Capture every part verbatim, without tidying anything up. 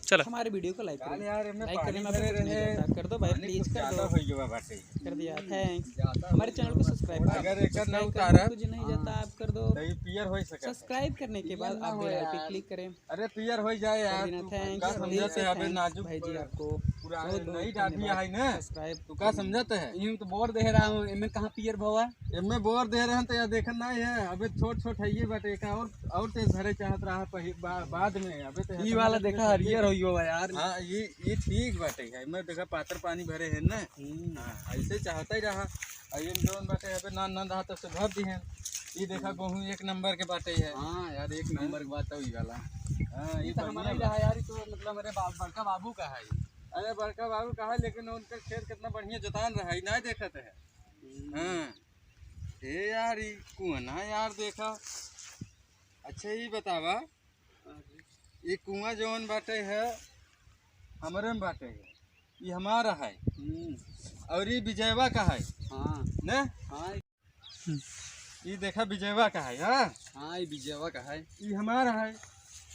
चला। हमारे video को like करें। यार, एमे like पानी करने में भरे कुछ नहीं रहे। जाता, आप कर दो भाई, पानी please कुछ कर ज्यादा दो। हो गया बाटे। कर दिया, thanks। ज्यादा हमारे हो channel को गया। Subscribe कर अगर दो। एकर ना subscribe उतारब, करने कुछ नहीं जाता, आप कर दो। तो ये पियर हो ही सके। Subscribe करने के बाद आप bell icon click करें। अरे पियर हो जाए यार, कर देना, thanks। का समझत है, अबे नाजुक भाई जी, आपको पूरा बहुत बहुत नई डाभी धन्यवाद। है ना, subscribe तू का समझत है? यूं तो बोर दे रहा हूँ, एमे कहाँ पियर भवा? एमे बोर दे रहे हैं तो यार देखन ना है, अबे छोट छोट है ये बाटे का और और तेज धरे चाहत रहा पहि-, बा-, बाद में, अबे तो ई वाला देखा हरियर हो गयो बा यार। हाँ, ये, ये ठीक बाटे है, मैं देखा पातर पानी भरे है ना। हम्म। हाँ, ऐसे चाहता ही रहा। और ये जौन बाटे अबे नान नान रहा तो से भर दी है। ये देखा गेहूं एक नंबर के बाटे है। हाँ यार, एक नंबर के बात है ई वाला। हाँ, ये ये तो हमारा बढ़िया ही रहा बा। यार, ये तो मतलब मेरे बा-, बड़का बाबू का है ये। अरे बड़का बाबू का है, लेकिन उनका खेत कितना बढ़िया जोतान रहा है, ना देखत है। हम्म। हाँ। ए यार, ई कुआं ना यार देखा। अच्छा, ई बतावा, ई कुआं जौन बाटे है, हमरे में बाटे है, ई हमारा है। हम्म। और ई विजयवा का है। हाँ। ने? हाँ। ई देखा विजयवा का है, हाँ? हाँ, ई विजयवा का है। ई हमारा है।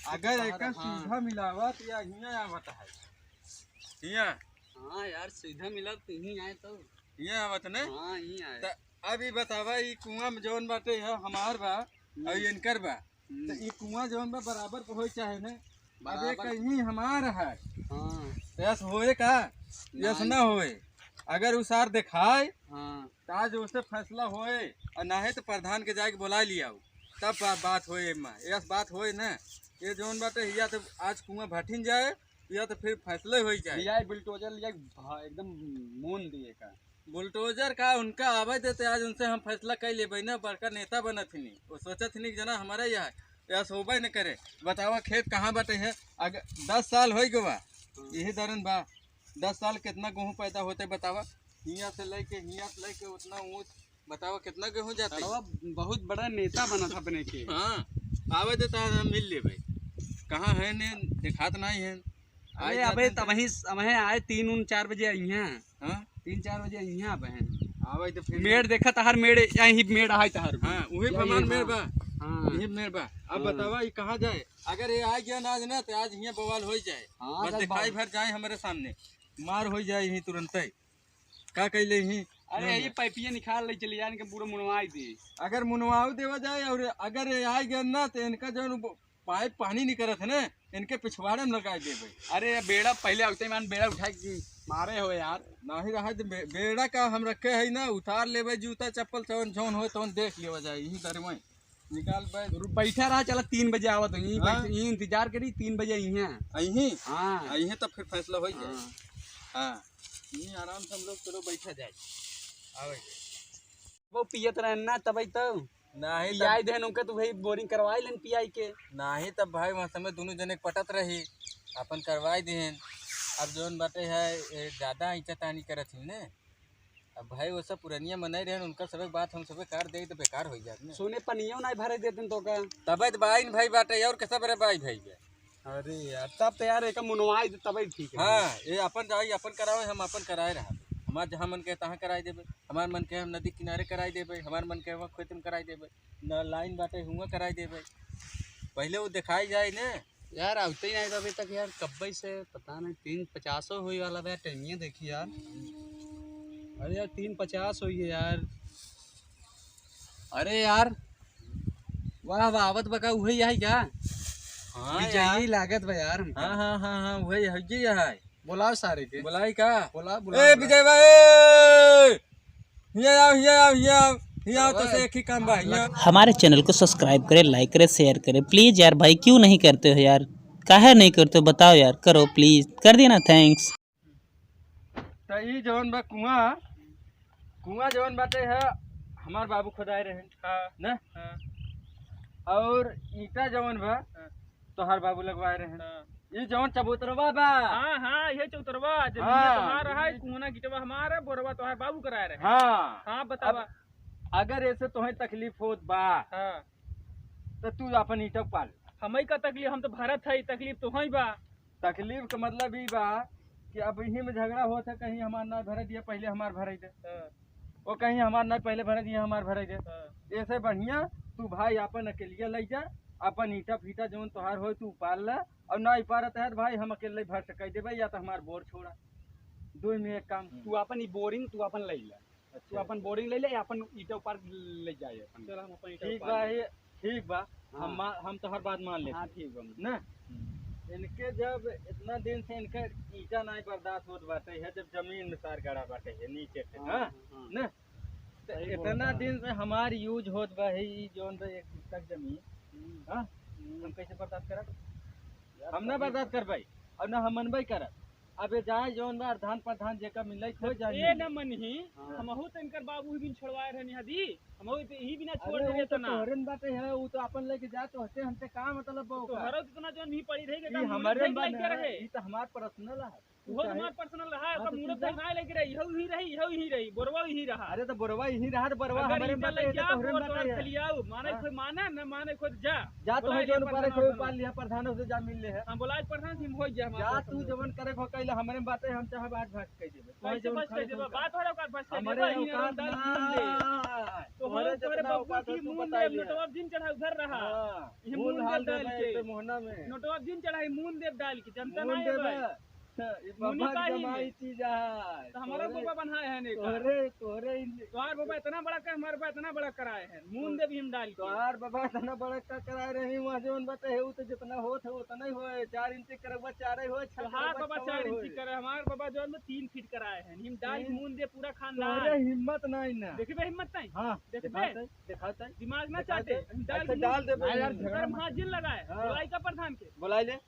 अगर तोहरा, एकर हाँ। सीधा मिलावा तो या हियां आवत है। हियां? हाँ यार, सीधा मिला तो यहीं आए तो। हियां आवत ने? हाँ, यहीं आए। त अब ई बतावा, ई कुआं में जौन बाटे है, हमार बा, हम्म। और इनकर बा। हम्म। त ई कुआं जौन बा, बराबर पे होई चाहे ने। अब ये बराबर। कहीं हमार है। हाँ। यस होए का? यस नाहीं। ना होए। अगर उ सार दिखाए, हाँ। त आज ओसे फैसला होए, और नाहीं तो प्रधान के जाके बुला लियाओ, तब बा-, बात होए एमा। यस बात होए ना। ये जौन बाटे, या तो आज कुआं भटिन जाए, या तो फिर फैसला होई जाए। लियाए बुलडोजर, लियाए भा-, एकदम मोन दिए का। बुलडोजर का उनका आवे देते, आज उनसे हम फैसला कर लेबे ना, बड़का नेता बनत हनी। वो सोचत हनी कि जना हमारा यह, यह सोबे न करे। बतावा खेत कहाँ बाटे है? अगर दस साल होई गवा, हम्म। यही दरन बा, दस साल कितना गेहूं पैदा होते बतावा? हियां से लेके, हियां से लेके उतना ऊंच, बतावा कितना गेहूं जाते? अरे बहुत बड़ा नेता बनत अपने के। हाँ, आवे देता हम मिल लेबे। कहाँ है ने, देखात नहीं है। अरे आई अबे जाते हैं। तबही समय आए, तीन उन चार बजे आई हैं। हाँ? तीन चार बजे आई हैं अब हैं। आवे तो फिर मेड़ देखा तहार मेड़, यही मेड़ आए तहार। हाँ, वही यही, भगवान मेड़ हाँ। बा। हाँ। यही मेड़ बा। अब हाँ। बतावा, ई कहाँ जाए? अगर ये आ गया ना, ना, तो आज हियां बवाल हो जाए। हाँ, बस आज दिखाई बा- भर जाए हमारे सामने, मार हो जाए यही तुरंत ही। का कैले ही? अरे, यही पाइपिया निकाल ले चली जाए, इनके पूरा मुनवाई दी। अगर मुनवाऊ देवा जाए और अगर ये आ गया ना, तो इनका जो पाइप पानी निकलत है ना, इनके पिछवाड़े में लगाए देबे। अरे, ये बेड़ा पहले आते मान बेड़ा उठा के मारे हो यार। नहीं रहा तो बे-, बेड़ा का हम रखे है ना, उतार लेबे जूता चप्पल, जौन, जौन होए, तौन देख लेवा जाए, यही दर में निकाल बे। रु-, बैठा रहा, चला तीन बजे आवत हई, हाँ। बैठ-, यहीं इंतजार करी, तीन बजे आई हैं। अही? हाँ। अही तो फिर फैसला हो जाए। हाँ। हाँ। यहीं आराम से हम लोग चलो बैठा जाए। आवे। वो पियत रहन ना तबई तो। नाही पियाई तब देहन उनका तो भाई बोरिंग करवाई लेन पियाई के। नाही तब भाई वहाँ समय दोनों जने के पटत रही, अपन करवाई देहन। अब जौन बाटे है, ए, ज्यादा ऐंचा तानी करत ही ने। अब भाई वो सब पुरनिया मनई रहन, उनका सबे बात हम सबे कार देई तो बेकार हो जात ने। सुने पनियो नाही भरे देतन तो का? तबे तो बाइन भाई बाटे और कैसा बरे बाई भाई बे। अरे यार, तब तो यार एक मुनवाई दे तबे ठीक है। हाँ, ये अपन जाई, अपन करावे, हम अपन कराए रहा। हमार जहाँ मन के तहाँ कराई देबे, हमार मन के हम नदी किनारे कराई देबे, हमार मन के वहाँ खेत में कराई देबे, न लाइन बाटे हुआ कराई देबे। पहले वो दिखाई जाए ने। यार, आवते ही नाही अभी तक यार, कब्बे से पता नहीं, तीन पचासो होई वाला बा, टाइमिया देखी यार। अरे यार, तीन पचास होई है यार। अरे यार, वाह, वाह, आवत बका उहे ही है क्या? हाँ विजयी यार। लागत बा यार हमका। हाँ, हाँ, हाँ, हाँ, उहे ही है, ये है। बुलाओ सारे के। बुलाई का? बुला, बुला, ए, बुला। विजय भाई, ए! हिया आओ, हिया आओ, हिया आओ, हिया आओ, तो से एक ही काम बा, हिया। हमारे channel को subscribe करें, like करें, share करें। Please यार भाई, क्यों नहीं करते हो यार? काहे नहीं करते हो? बताओ यार, करो please, कर देना, thanks। तो ई जौन बा कुआं, कुआं जौन बाटे है, हमार बाबू खुदाए रहे। हाँ। ना? हाँ। और ईंटा जौन बा, हाँ। तोहार बाबू लगवाए रहे। हाँ। ई जौन चबूतरवा बा। हाँ, हाँ, ये चौतरवा, जमीनिया हाँ। तोहार है, कुआं गिटवा हमार है, बोरवा तोहार बाबू कराए रहे। हाँ। हाँ, बतावा। अब अगर ऐसे तोहे तकलीफ होत बा, हाँ। तो तू अपन ईंटा पाल। हमई का तकलीफ, हम तो भरत है, तकलीफ तोहई बा। तकलीफ का मतलब ई बा कि अब इही में झगड़ा होत है, कहीं हमार ना भरे दिया, पहले हमार भरे दे। हाँ। वो कहीं हमार ना पहले भरे दिया, हमार भरे दे। हाँ। ऐसे बढ़िया तू भाई अपन अकेलिया लई जा, अपन ईटा फीटा जौन तोहार होय तू उपार ला, और ना उपारत है तो भाई हम अकेले भर से कह देबे, या तो हमार बोर छोड़ा, दो में एक काम। हम्म। तू अपन ई बोरिंग तू अपन ले ला। अच्छा, तू अपन अच्छा। बोरिंग ले ले, अपन ईटा उपार ले जाए अपन। चल, हम अपन ईटा ठीक उपार बा, ले ये ठीक बा। हाँ। हम मा-, हम तोहर बात मान लेते। हाँ, ठीक बा। ना? हम्म। इनके जब इतना दिन से इनका ईटा नहीं बर्दाश्त होत बाटे है, जब जमीन में सार गड़ा बाटे है नीचे से, हाँ, हाँ? हाँ, हाँ। ना? तो सही बोलत इतना है। दिन से हमार यूज होत बा है, ई जौन बा एक बिस्सा जमीन, हम्म। हाँ? हम्म। हम कैसे बर्दाश्त करब? यार, हम ना सही बर्दाश्त कर पाई, और ना हम मनबे करब। अबे जाए जौन बा, प्रधान, प्रधान जेका मिले, खोज जाए ए मिले। न मनही, हाँ। हमहू तो इनकर बाबू ही बिन छोड़वाए रहनी हदी, हमहू तो यही बिना छोड़ अरे, देले उ तो तना। तोहरे में बाटे है, उ तो अपन लेके जा, तोहसे हमसे का मतलब बा ओकर? तोहरो तो इतना जौन भी पड़ी रही, ई का हमरे मुंह में देख बा लेके ना, रहे। ई तो हमार पर्सनल है। तू उहो चाहे हमार पर्सनल रहा, हाँ, ओकर तो मुंह तू देख जा। ना लेके रही, इहो ही रही, इहो ही रही, बोरवा ही रहा। अरे तो बोरवा ही रहा, तो बोरवा अगर हमरे में ईटा बाटे है, लग तो जा, तोहरे में बोर बाटे तोहर है। खलियाऊ, माने हाँ। खोद माना, न माने खोद जा। जा तो बोला हो, ये जौन पारे प्रधान कोई और पार लिया, प्रधानों से जा मिल ले है। हाँ, बोला, आज प्रधान से हो गया हमारा जा, बात तू समझ। जवन करे हो कैला, हमरे में बाते, हम चाहे आज भाग कह देबे। तू कैसे जौन बस कह करे देबे? हो, बात हो रहा, बस कह हमरे देबे, औकात इहाँ डाल ना। दे। तो तोहरे हम तोहरे जितना बबुआ औकात की है, तू मुंह बताई दे, ले। नोटवा दिन चढ़ा उधर रहा। हाँ, ये मुंह मुंह हाल दे डाल देबे के। एक मोहना में। नोटवा दिन चढ़ाई मुंह दे डाल के, जनता मुंह ना देबे। आवे। ई मुनि बाबा का ही जमाई ले। चीज है। तो हमारा तोहरे, बाबा बनाए हैं ने का। तोहरे, तोहरे ही ले। तोहार बाबा इतना बड़ा का, हमारे बाबा इतना बड़ा कराए हैं। मुंह दे भी हम डाल के। तोहार बाबा इतना बड़ा का कराए रही, वहाँ जौन बाटे है, उ तो जितना होत है, उतना ही होए। चार इंच करबा, चार ही होए, छह तोहार करबा, बाबा छह चार इंच होए। करे, हमार बाबा जौन बा तीन फीट कराए हैं। हम डाल तीन? मुंह दे पूरा खानदान। तोहरे हिम्मत नहीं ना। देखबे हिम्मत नहीं? हाँ, देखबे? दिखाते, दिखाते। दिमाग ना दिखाते। चाटे। हम डाल अच्छा, मुंह डाल दे भाई। यार, झगड़ा मत। भाजिल लगाए। हाँ। बुलाई का प्रधान के। बुलाई ले।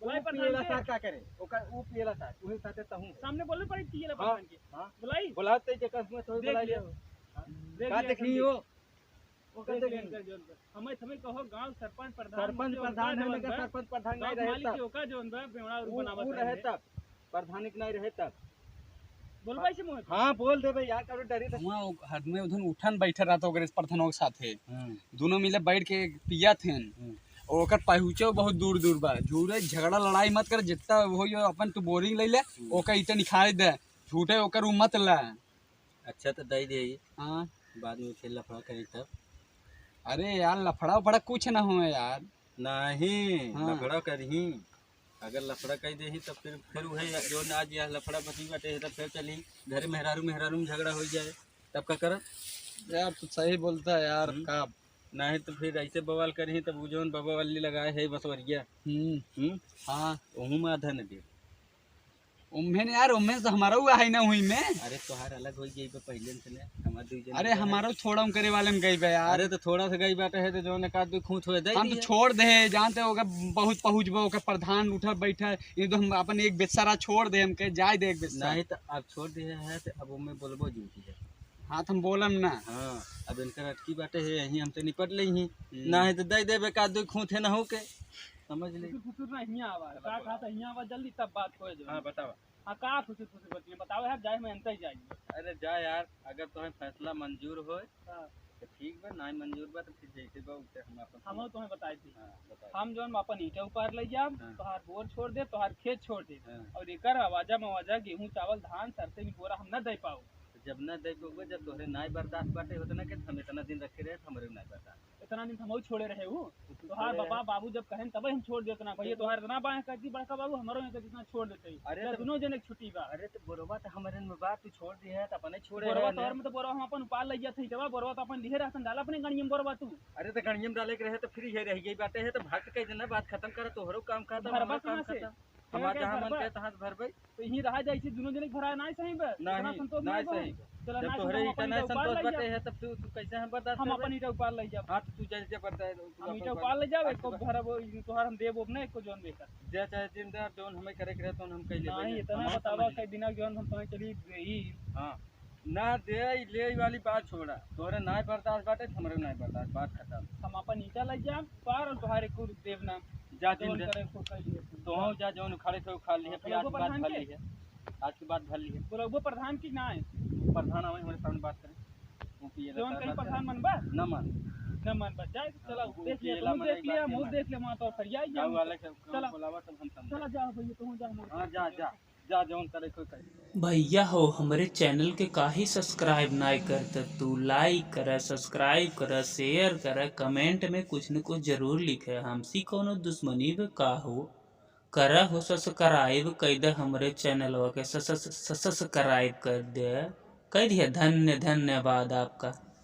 बोलाई उ प्रधान पिएला के। सार का करे? ओकर उ पिएला सार, उही साथे तहूँ। सामने बोले पड़ी पिएला हाँ, प्रधान के। हाँ। बोलाई? बोलाते जेकर हुआ तो देख बोला लिया। लियो। हाँ। देख का लिया देखी सब हो? ओकर देख देखी। लिया इनकर जौन पर। हमें, हमें कहो गांव सरपंच प्रधान सरपंच जो प्रधान ओका है, जौन लेकिन बा, सरपंच प्रधान गांव नहीं रहे मालिक तब। के ओका जौन बा, बेवड़ा और उ, बनावत उ रहे रहे। तब, प्रधानिक नहीं रहे तब। बोलबा से मुँह? हाँ, बोल देबे यार, करो डरी तो। हुआ ओ हद में उधन उठन बैठे रहता ओकरे प्रधानों के साथे। हम्म। दोनों मिले बैठ के पिया थे। हम्म। ओकर पहुँचे बहुत दूर दूर बा। झूरे झगड़ा लड़ाई मत कर, जितना होई अपन तू बोरिंग ले ले, हम्म। ओकर ईटा निकाल दे। झूठे ओकर उ मत ला। अच्छा तो दे दे। हाँ। बाद में फिर लफड़ा करी तब। अरे यार, लफड़ा उफड़ा कुछ ना होए यार। नहीं, हाँ। लफड़ा करही। अगर लफड़ा कह देही तब फिर, फिर उहे जो ना आज यह लफड़ा बची बाटे है, तब फिर चली घरे मेहरारू, मेहरारू में झगड़ा हो जाए, तब का करब? यार, तू सही बोलता है यार, हम्म। का? नहीं तो फिर ऐसे बवाल करही, तब वो जौन बाबा वाली लगाए है बसवरिया। हम्म। हम्म? हाँ। ओहू में आधा न दे। उम्मे ने यार, उम्मे से हमारा हुआ है ना हुई में। अरे, तोहार अलग हो गई बा पहले से ने, हमार दुई जन अरे, अलग है। हमारा थोड़ा करे वाले में गई बा यार। अरे, तो थोड़ा सा गई बाटे है, तो जौन एक आध दो खूंट होए, दे हम तो दिए। छोड़ दे, जानते हो, ओकर बहुत पहुँच बा, ओकर प्रधान उठा बैठा, ये तो हम अपन एक बेचारा छोड़ दे, हमके जाए दे एक बेचारा। नहीं, तो अब छोड़ दिए है, तो अब उम्मे बोलबो जिनकी है। हाँ, तो हम बोलम ना। हाँ, अब इनकर अटकी बाटे है, यहीं हमसे निपट ले ही। हम्म। ना है तो दे देबे का दो खूंट है ना हो के, समझ ले। फुसुर, फुसुर ना हियाँ आवा, का कहा था हियाँ आवा जल्दी, तब बात होए जो। हाँ, बतावा। हाँ, का फुसुर, फुसुर बतिया, बतावा यार, जाए मैं अंतर ही जाइए। अरे जा यार, अगर तुम्हें फैसला मंजूर होए, हाँ। तो ठीक बा, ना मंजूर बा, तो फिर जैसे बा, उसे हम अपन हम समझ तुम्हें बताए दी। हाँ, बताओ। हम जौन अपन ईंटा उपार ले जाब, हाँ। तोहार बोर छोड़ दे, तोहार खेत छोड़ दे। हाँ। और एकर आवाजा मवाजा, गेहूं, चावल, धान, सरते भी बोरा हम न दे पाओ। तो जब न दे पाओगे, जब तोहरे नाय बर्दाश्त बाटे, उतना के हम इतना दिन रखे रहे, तो हमरे नाय बर्दाश्त। इतना दिन हम छोड़े रहे हूँ। तो तोहार छोड़े बाबा, रहे। बाबू जब कहें, तबे हम छोड़ देते ना। भैया, तो तोहार इतना बाएं कर दी, बड़का बाबू, हमरो यहाँ कर इतना छोड़ देते। अरे, तो दोनों जने के छुट्टी बा। अरे, तो बोरवा तो हमरे में बा, तू छोड़ दिए है, तो अपने छोड़े बोरवा रहे तो ना। और में तो बोरवा हम अपन उपार ले जाते ही, जब बोरवा तो अपन लिहे रहतन, डाला अपने गणियम बोरवा तू। अरे, तो गणियम डाले के रहे, तो फिर ये रह गई बाटे है, तो भाग के कह देना, बात खत्म कर, तोहरो काम खत्म, भरवा हमारो काम कहाँ से? खत्म। हमार कहाँ जहाँ मन भरबा? कहे, तहाँ से भरबे। तो यहीं रहा जाए, इसे दोनों जने के भरा नाय सही बा? नहीं, इतना संतोष नाय नहीं बा? सही बा। चला जब ना, तोहरे सुनो, इतना अपन नाय ईटा संतोष उपार ले बाटे जाओ। है, तब तू, तू कैसे हम बर्दाश्त हम करबे? अपन ईटा उपार ले जाओ। हाँ, तो तू जल जा बर्दाश्त, तू हम ईटा अपन उपार ले जाओ, आज एको के बाद भरब, तोहर हम देब, ओब ना एको जौन बेकर। जे चाहे जिन दे, जौन हमें करे के रहे, तौन हम कह लेबे नहीं, भाई, इतना हमार बतावा, समझ ले। कई दिना जौन हम तुम्हें चली गई। हाँ। ना दे, ले वाली बात छोड़ा, तोहरे नाय बर्दाश्त बाटे, हमरे नाय बर्दाश्त, बात खत्म। हम अपन ईटा ले जाब पार और तोहारे को देब ना। जा जौन दिन दे। करे को कर लिए। तोहू जा, जौन उखाड़े के उखाड़ लिए, हाँ, फिर आज बोलबो बात प्रधान भर के? लिए। आज की बात भर लिए। बोलबो प्रधान की ना है? प्रधान आवे, हमारे सामने बात करें। वो पिए जौन रहता कहीं है, प्रधान मन बा? ना मान। ना मान बा, जाए, हाँ, चला, वो देख लिया, पिएला तू मन देख एक लिया, बात मुँह नहीं देख लिया, वहाँ तो फरियाई गाँव जाए। वाले के चला। बुलावा, तब हम समझे। चला, जाओ भैया, तू जा, मोर चला, जा, जा। जा जौन करे कोई करे। भैया हो, हमरे चैनल के काहे सब्सक्राइब नाय करत? तू लाइक कर, सब्सक्राइब कर, शेयर कर, कमेंट में कुछ न कुछ जरूर लिखे। हमसी कौनो दुश्मनी बा का हो? कर हो सब्सक्राइब, कई दे हमरे चैनलवा के सस-, सस-, सब्सक्राइब कर दे, कई दिया। धन्य धन्यवाद आपका।